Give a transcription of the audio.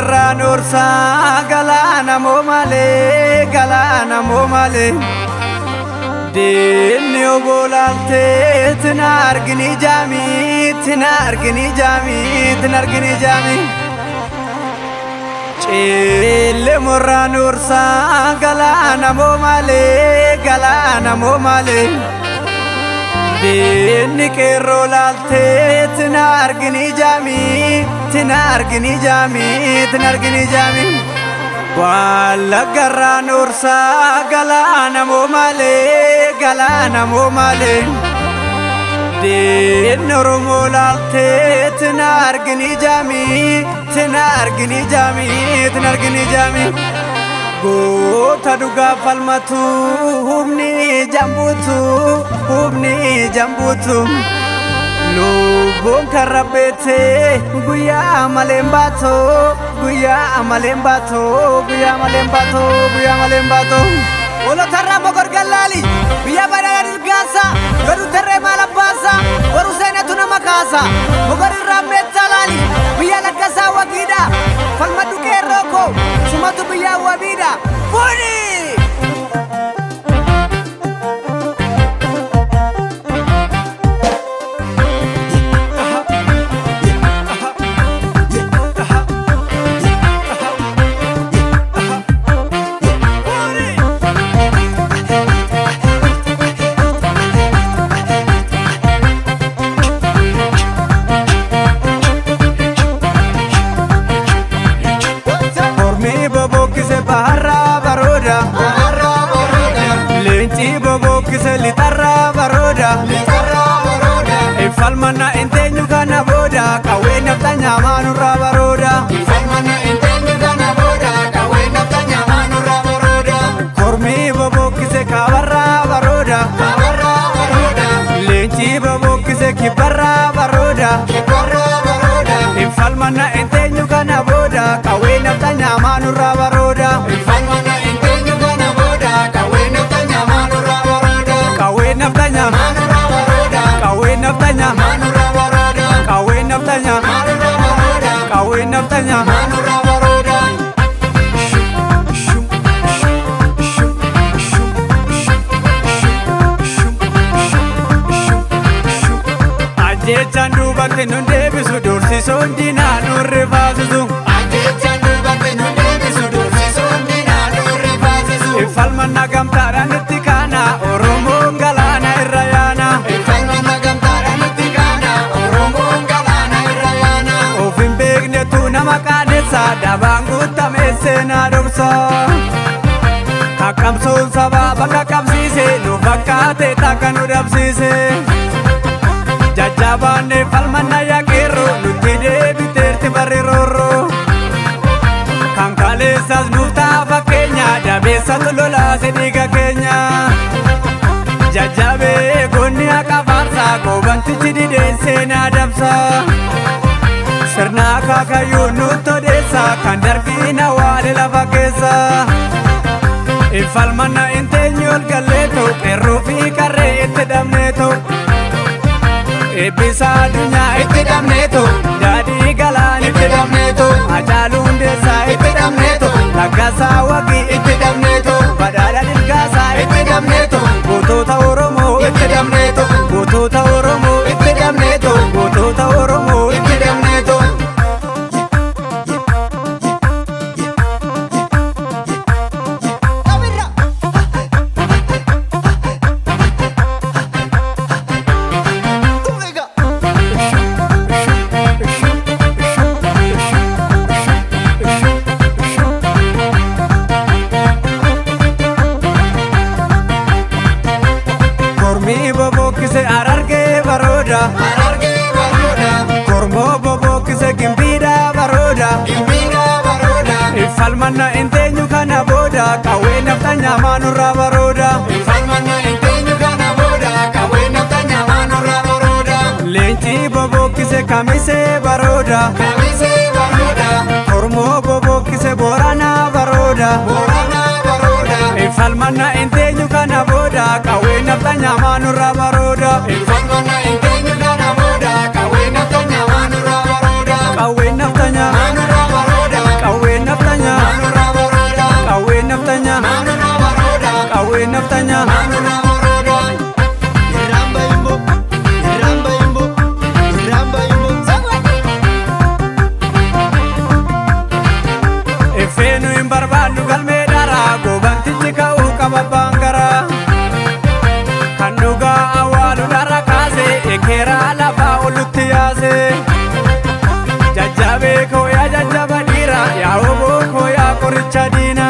Mogorraa noorsaa galaana moo malee, galaana moo malee. Diinni obbolaaltee tina argini jaamii, tina argini jaamii, tina argini jaamii. Cilee morraa noorsaa galaana moo malee, galaana moo malee. Diinni qeerroo laaltee tina argini jaamii, tina argini jaamii, tina argini jaamii. Wallaggarraa noorsaa galaana moo malee, galaana moo malee. Diinni Oromoo laaltee tina argini jaamii, tina argini jaamii, tina argini jaamii. Goota dhugaa falmatu humni jambuutu, humni jambuutu. Lubbuun kan rabbeetee guyyaa malee hin baatu, guyyaa malee hin baatu, guyyaa malee hin baatu, guyyaa malee hin baatu. Olotarraa Mogor Gallaali biyya badhaadha dirgaasa godhu tarree maal abbaasa boru seenatu nama kaasa. Mogor irraa meettaa laali biyya laggasaa wagiidha falmadhu qeerroo koo sumatu biyyaa wabiidha fuudhi. Mormi bobokkise baharraa barooda. Leenci bobokkise lixarraa barooda. Falmanna inteenyu kana booda qawwee nafta nyaamaanurraa barooda. Kormi bobokkise kaabarraa barooda. Leenci bobokkise kibbarraa barooda. Falmanna inteenyu kana booda qawwee nafta nyaamaanurraa barooda. Qawwee nafta nyaamaanurraa, qawwee nafta nyaamaanurraa, qawwee nafta nyaamaanurraa, qawwee nafta nyaamaanurraa. Ajjechaan duubatti nun deebisu, dursisuun diinaa nun rifaasisu. Falmanna gamtaadhaan itti kaana, Oromoon galaana irra yaana. Of hin beeknetu nama qaanessa, dabaan guutame seenaa dhoksa. Qaqqabsoon sabaa bakka qabsiise, nu fakkaate takka nu dhabsiise. Jajjabaanne falmanna yaqeerroo, nutti deebiteerti barri roorroo. Kan kaleessas nuuf ta'a fakkeenya, dabeessatu lolaase dhiiga keenya. Jajjabee goonni haqa faarsaa, goobantichi didee seenaa dabsa. Sirna akaakayyuu nutti odeessa, kan darbiin awwaale lafa keessa. Falmanna inteenyi ol galleetu, qeerroo fi qarree itti dhabneetu. Eebbisa addunyaa itti dhabneetu, daadhii galaan itti dhabneetu, Hacaaluu Hundeessaa itti dhabneetu, Laggasaa Waqii itti dhabneetu, Badhaadha Dilgaasaa itti dhabneetu, gootota Oromoo itti dhabneetu, gootota Oromoo itti dhabneetu, gootota Oromoo itti dhabneetu. Kormi bobokkise Arargee barooda. Kormoo bobokkise Gimbiidha barooda. Falmanna inteenyu kana booda qawwee nafta nyaamaanurraa barooda. Leenci bobokkise Kamisee barooda. Kormoo bobokkise Booranaa barooda. Falmanna inteenyu kana booda qawwee nafta nyaamaanurraa barooda. Qawwee nafta nyaamaanurraa, qawwee. naftanyaa. Effeenu hin barbaannu galmee dharaa goobantichi ka'uu qaba baangaraa. Kan dhugaa awwaalu dharra kaase ekeeraa lafaa olutti yaase. Jajjabee koo yaa jajjaba dhiira yaa oboo koo yaa qoricha diina.